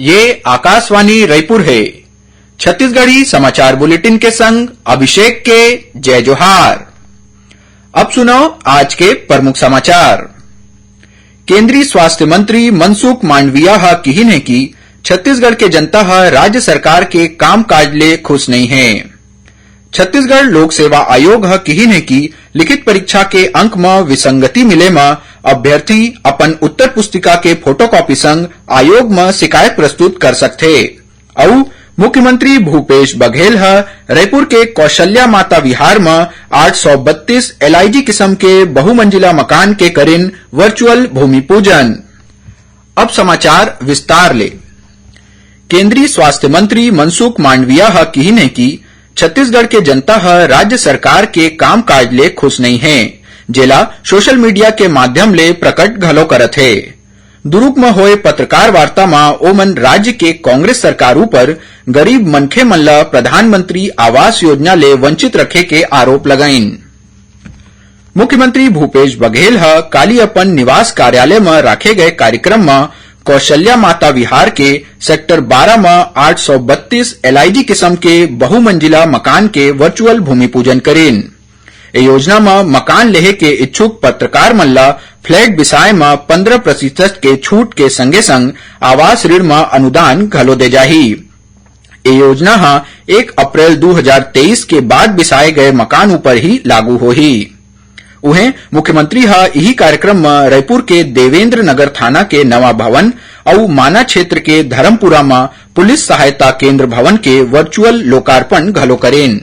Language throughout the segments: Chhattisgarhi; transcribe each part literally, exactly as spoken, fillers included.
ये आकाशवाणी रायपुर हे। छत्तीसगढ़ी समाचार बुलेटिन के संग अभिषेक के जय जोहार। अब सुनव आज के प्रमुख समाचार। केंद्रीय स्वास्थ्य मंत्री मनसुख मांडविया ह किहिन हे कि छत्तीसगढ़ के जनता ह राज्य सरकार के कामकाज ले खुश नइ हे। छत्तीसगढ़ लोक सेवा आयोग ह किहिन हे कि लिखित परीक्षा के अंक म विसंगति मिले म अभ्यर्थी अपन उत्तर पुस्तिका के फोटोकॉपी संग आयोग म शिकायत प्रस्तुत कर सकथे। अउ मुख्यमंत्री भूपेश बघेल ह रायपुर के कौशल्या माता विहार म आठ सौ बत्तीस एलआईजी किसम के बहुमंजिला मकान के करिन वर्चुअल भूमि पूजन। अब समाचार विस्तार ले। केंद्रीय स्वास्थ्य मंत्री मनसुख मांडविया ह किहिन हे कि छत्तीसगढ़ के जनता ह राज्य सरकार के कामकाज ले खुश नइ हे, जेला सोशल मीडिया के माध्यम ले प्रकट घलो करत हे। दुरूग म होए पत्रकार वार्ता म ओमन राज्य के कांग्रेस सरकार ऊपर गरीब मनखे मन ल प्रधानमंत्री आवास योजना ले वंचित रखे के आरोप लगाइन। मुख्यमंत्री भूपेश बघेल ह काली अपन निवास कार्यालय म राखे गए कार्यक्रम म कौशल्या माता विहार के सेक्टर बारह म आठ सौ बत्तीस एलआईजी किसम के बहुमंजिला मकान के वर्चुअल भूमि पूजन करिन। ए योजना म मकान लेहे के इच्छुक पत्रकार मन ल फ्लैट बिसाए म पन्द्रह प्रतिशत के छूट के संगे संग आवास ऋण म अनुदान घलो दे जाही। ए योजना ह एक अप्रैल दू हजार तेईस के बाद बिसाए गए मकान ऊपर ही लागू होही। उहें, मुख्यमंत्री ह इही कार्यक्रम म रायपुर के देवेंद्र नगर थाना के नवा भवन अउ माना क्षेत्र के धर्मपुरा म पुलिस सहायता केंद्र भवन के वर्चुअल लोकार्पण घलो करेन।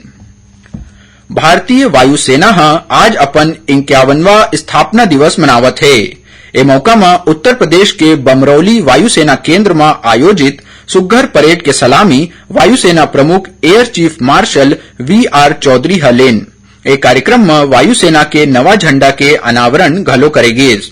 भारतीय वायुसेना ह आज अपन इक्यावनवां स्थापना दिवस मनावत हे। ए मौका म उत्तर प्रदेश के बमरौली वायुसेना केंद्र म आयोजित सुग्घर परेड के सलामी वायुसेना प्रमुख एयर चीफ मार्शल वी आर चौधरी ह लेन। ए कार्यक्रम म वायुसेना के नवा झंडा के अनावरण घलो करे गिस।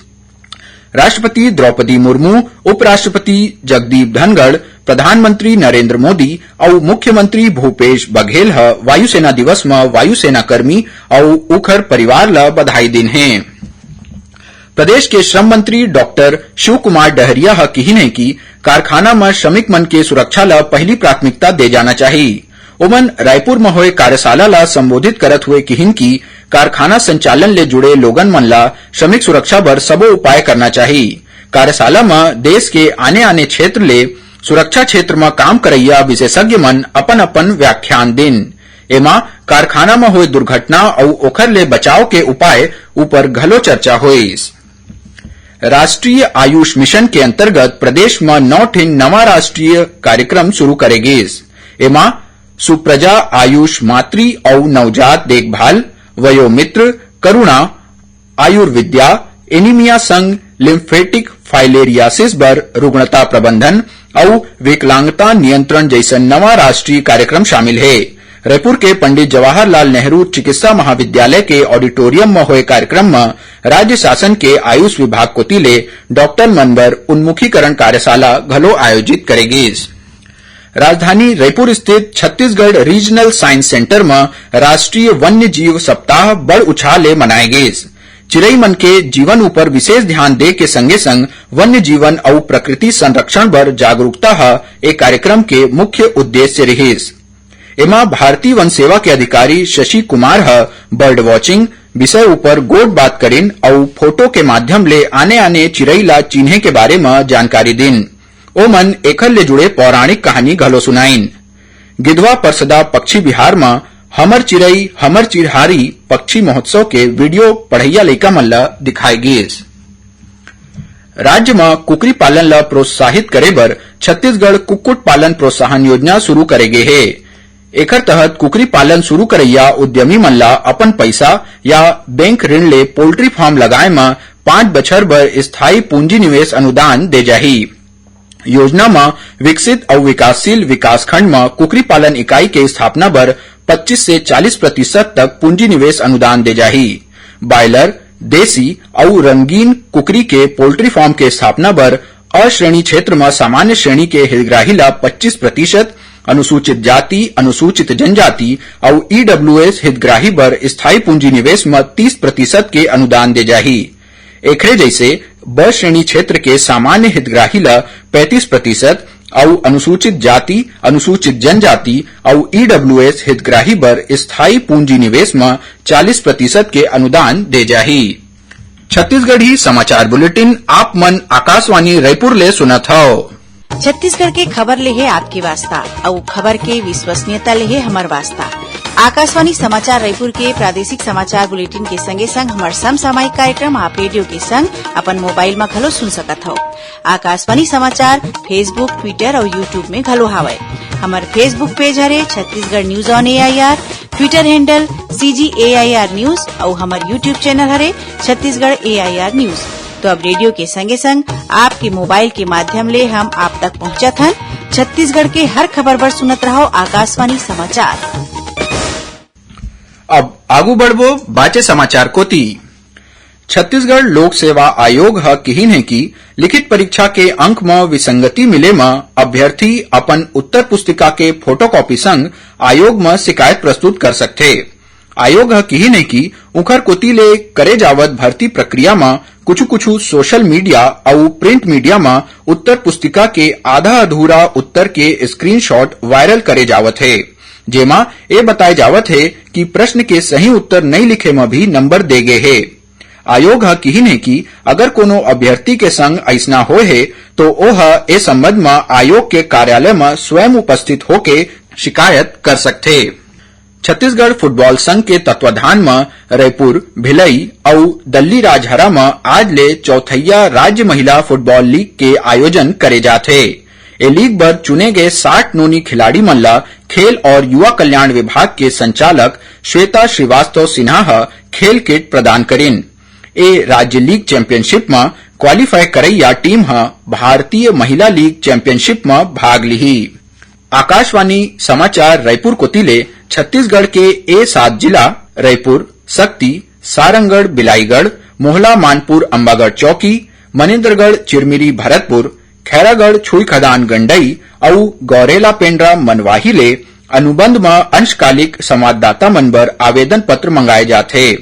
राष्ट्रपति द्रौपदी मुर्मू, उपराष्ट्रपति जगदीप धनखड़, प्रधानमंत्री नरेंद्र मोदी अउ मुख्यमंत्री भूपेश बघेल ह वायुसेना दिवस म वायुसेना कर्मी अउ उखर परिवार ल बधाई दिन हे। प्रदेश के श्रम मंत्री डॉक्टर शिव कुमार डहरिया ह किहिन हे कि कारखाना म श्रमिक मन के सुरक्षा ल पहली प्राथमिकता दे जाना चाही। ओमन रायपुर म होए कार्यशाला ल संबोधित करत हुए किहिन कि कारखाना संचालन ले जुड़े लोगन मन ल श्रमिक सुरक्षा बर सबो उपाय करना चाही। कार्यशाला म देश के आने-आने क्षेत्र ले सुरक्षा क्षेत्र म काम करइया विशेषज्ञ मन अपन-अपन व्याख्यान दिन। एमा कारखाना म होए दुर्घटना अउ ओखर ले बचाव के उपाय ऊपर घलो चर्चा होइस। राष्ट्रीय आयुष मिशन के अंतर्गत प्रदेश म नौ ठिन नवा राष्ट्रीय कार्यक्रम शुरू करे गिस। एमा सुप्रजा आयुष मातृ अउ नवजात देखभाल, वयोमित्र, करुणा, आयुर्विद्या, एनीमिया संग लिम्फेटिक फाइलेरियासिस बर रुग्णता प्रबंधन अउ विकलांगता नियंत्रण जइसन नवा राष्ट्रीय कार्यक्रम शामिल हे। रायपुर के पंडित जवाहरलाल नेहरू चिकित्सा महाविद्यालय के ऑडिटोरियम म होए कार्यक्रम म राज्य शासन के आयुष विभाग कोति ले डॉक्टर मन बर उन्मुखीकरण कार्यशाला घलो आयोजित करे गिस। राजधानी रायपुर स्थित छत्तीसगढ़ रीजनल साइंस सेंटर म राष्ट्रीय वन्य जीव सप्ताह बड़ उछाह ले मनाए गिस। चिरई मन के जीवन ऊपर विशेष ध्यान दे के संगे संग वन्य जीवन अउ प्रकृति संरक्षण बर जागरूकता ह ए कार्यक्रम के मुख्य उद्देश्य रिहिस। एमा भारतीय वन सेवा के अधिकारी शशि कुमार ह बर्ड वॉचिंग विषय ऊपर गोठ बात करिन अउ फोटो के माध्यम ले आने-आने चिरई ला चिन्हे के बारे म जानकारी दिन। ओमन एखर ले जुड़े पौराणिक कहानी घलो सुनाइन। गिधवा परसदा पक्षी विहार म हमर चिरई, हमर चिरहारी पक्षी महोत्सव के वीडियो पढ़इया लइका मन ल दिखाए गिस। राज्य म कुकरी पालन ल प्रोत्साहित करे बर छत्तीसगढ़ कुक्कुट पालन प्रोत्साहन योजना शुरू करे गे हे। एखर तहत कुकरी पालन शुरू करइया उद्यमी मन ल अपन पइसा या बैंक ऋण ले पोल्ट्री फार्म लगाए म पाँच बछर बर स्थायी पूंजी निवेश अनुदान दे जाही। योजना म विकसित अउ विकासशील विकासखंड म कुकरी पालन इकाई के स्थापना बर पच्चीस से चालीस प्रतिशत तक पूंजी निवेश अनुदान दे जाही। बॉयलर, देसी अउ रंगीन कुकरी के पोल्ट्री फार्म के स्थापना बर अ श्रेणी क्षेत्र म सामान्य श्रेणी के हितग्राही ल पच्चीस प्रतिशत, अनुसूचित जाति, अनुसूचित जनजाति अउ ईडब्ल्यूएस हितग्राही बर स्थायी पूंजी निवेश म तीस प्रतिशत के अनुदान दे जाही। एखरे जइसे ब श्रेणी क्षेत्र के सामान्य हितग्राही ल पैंतीस प्रतिशत, अउ अनुसूचित जाति, अनुसूचित जनजाति अउ ईडब्ल्यूएस हितग्राही बर स्थायी पूंजी निवेश म चालीस प्रतिशत के अनुदान दे जाही। छत्तीसगढ़ी समाचार बुलेटिन आप मन आकाशवाणी रायपुर ले सुनत हव। छत्तीसगढ़ के खबर ले हे आपके वास्ता, अउ खबर के विश्वसनीयता ले हे हमर वास्ता। आकाशवाणी समाचार रायपुर के प्रादेशिक समाचार बुलेटिन के संगे संग हमर समसामयिक कार्यक्रम आप रेडियो के संग अपन मोबाइल म घलो सुन सकत हव। आकाशवाणी समाचार Facebook, Twitter अउ YouTube में घलो हावय। हमर Facebook पेज हरे Chhattisgarh news on AIR, Twitter handle CG AIR news अउ हमर YouTube चैनल हरे छत्तीसगढ़ एआईआर न्यूज। तो अब रेडियो के संगे संग आपके मोबाइल के माध्यम ले हम आप तक पहुंचत हन। छत्तीसगढ़ के हर खबर बर सुनत रहव आकाशवाणी समाचार। अब आगू बढ़बो बाचे समाचार कोति। छत्तीसगढ़ लोक सेवा आयोग ह किहिन हे कि लिखित परीक्षा के अंक म विसंगति मिले म अभ्यर्थी अपन उत्तर पुस्तिका के फोटोकॉपी संग आयोग म शिकायत प्रस्तुत कर सकथे। आयोग ह किहिन हे कि उंखर कोति ले करे जावत भर्ती प्रक्रिया म कुछु-कुछु सोशल मीडिया अउ प्रिंट मीडिया म उत्तर पुस्तिका के आधा अधूरा उत्तर के स्क्रीनशॉट वायरल करे जावत हे, जेमा ए बताए जावत हे कि प्रश्न के सही उत्तर नइ लिखे म भी नंबर दे गे हे। आयोग ह किहिन हे कि अगर कोनो अभ्यर्थी के संग अइसना होय हे, तो ओह ए संबंध म आयोग के कार्यालय म स्वयं उपस्थित होके शिकायत कर सकथे। छत्तीसगढ़ फुटबॉल संघ के तत्वाधान म रायपुर, भिलई अउ दल्ली राजहरा म आज ले चौथैया राज्य महिला फुटबॉल लीग के आयोजन करे जात हे। ए लीग बर चुने गए साठ नोनी खिलाड़ी मन ला खेल और युवा कल्याण विभाग के संचालक श्वेता श्रीवास्तव सिन्हा ह खेल किट प्रदान करिन। ए राज्य लीग चैंपियनशिप म क्वालीफाई करैया टीम ह भारतीय महिला लीग चैंपियनशिप म भाग लिही। आकाशवाणी समाचार रायपुर कोति ले छत्तीसगढ़ के ए सात जिला रायपुर, सक्ती, सारंगढ़, बिलाईगढ़, मोहला, मानपुर, अंबागढ़ चौकी, मनेन्द्रगढ़, चिरमिरी, भरतपुर, खैरागढ़, छुईखदान, गंडई अउ गौरेला पेंड्रा, मनवाही ले अनुबंध म अंशकालिक संवाददाता मन बर आवेदन पत्र मंगाए जात हे।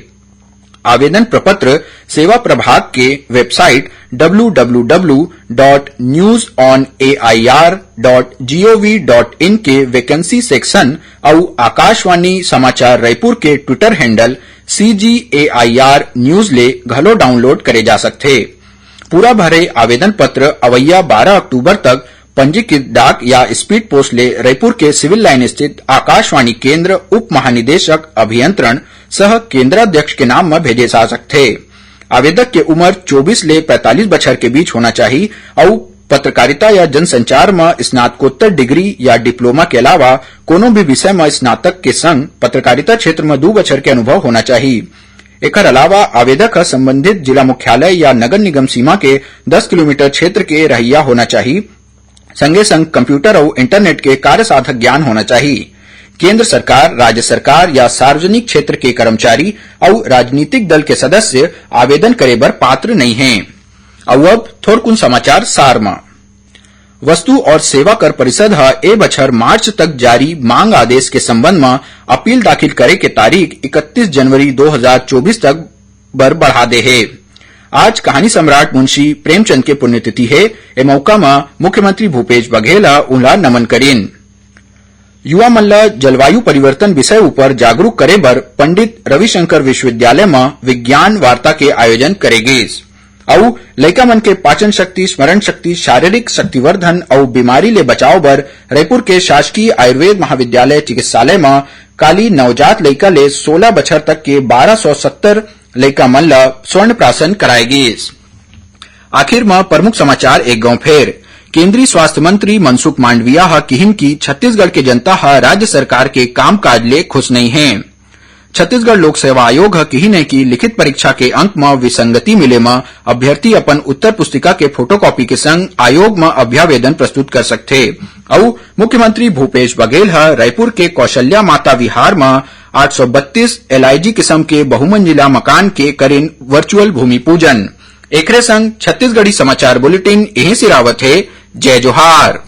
आवेदन प्रपत्र सेवा प्रभाग के website W W W dot news on AIR dot GOV dot in के वैकेंसी सेक्शन अउ आकाशवाणी समाचार रायपुर के ट्विटर हैंडल सीजीएआईआर न्यूज ले घलो डाउनलोड करे जा सकथे। पूरा भरे आवेदन पत्र अवइया बारह अक्टूबर तक पंजीकृत डाक या स्पीड पोस्ट ले रायपुर के सिविल लाइन स्थित आकाशवाणी केंद्र उप महानिदेशक अभियंत्रण सह केंद्राध्यक्ष के नाम म भेजे जा सकथे। आवेदक के उम्र चौबीस ले पैंतालीस बछर के बीच होना चाही अउ पत्रकारिता या जनसंचार म स्नातकोत्तर डिग्री या डिप्लोमा के अलावा कोनो भी विषय म स्नातक के संग पत्रकारिता क्षेत्र म दू बछर के अनुभव होना चाही। एकर अलावा आवेदक ह संबंधित जिला मुख्यालय या नगर निगम सीमा के दस किलोमीटर क्षेत्र के रहइया होना चाही। संगे संग कंप्यूटर अउ इंटरनेट के कार्यसाधक ज्ञान होना चाही। केंद्र सरकार, राज्य सरकार या सार्वजनिक क्षेत्र के कर्मचारी अउ राजनीतिक दल के सदस्य आवेदन करे बर पात्र नइ हें। अउ अब थोरकुन समाचार सार म। वस्तु और सेवा कर परिषद ह ए बछर मार्च तक जारी मांग आदेश के संबंध म अपील दाखिल करे के तारीख इकतीस जनवरी दो हज़ार चौबीस तक बर बढ़ा दे हे। आज कहानी सम्राट मुंशी प्रेमचंद के पुण्यतिथि हे। ए मौका म मुख्यमंत्री भूपेश बघेल ह उनला नमन करिन। युवा मन ल जलवायु परिवर्तन विषय ऊपर जागरूक करे बर पंडित रविशंकर विश्वविद्यालय म विज्ञान वार्ता के आयोजन करे गिस। अउ लइका मन के पाचन शक्ति, स्मरण शक्ति, शारीरिक शक्तिवर्धन अउ बीमारी ले बचाव बर रायपुर के शासकीय आयुर्वेद महाविद्यालय चिकित्सालय म काली नवजात लइका ले सोलह बछर तक के बारह सौ सत्तर लइका मन ल स्वर्ण प्राशन कराए गिस। आखिर म प्रमुख समाचार एक गौं फेर। केंद्रीय स्वास्थ्य मंत्री मनसुख मांडविया ह किहिन कि छत्तीसगढ़ के जनता ह राज्य सरकार के कामकाज ले खुश नइ हे। छत्तीसगढ़ लोक सेवा आयोग ह किहिन हे कि लिखित परीक्षा के अंक म विसंगति मिले म अभ्यर्थी अपन उत्तर पुस्तिका के फोटोकॉपी के संग आयोग म अभ्यावेदन प्रस्तुत कर सकथे। अउ मुख्यमंत्री भूपेश बघेल ह रायपुर के कौशल्या माता विहार म आठ सौ बत्तीस एलआईजी किसम के बहुमंजिला मकान के करिन वर्चुअल भूमि पूजन। एकरे संग छत्तीसगढ़ी समाचार बुलेटिन इहें सिरावत हे। जय जोहार।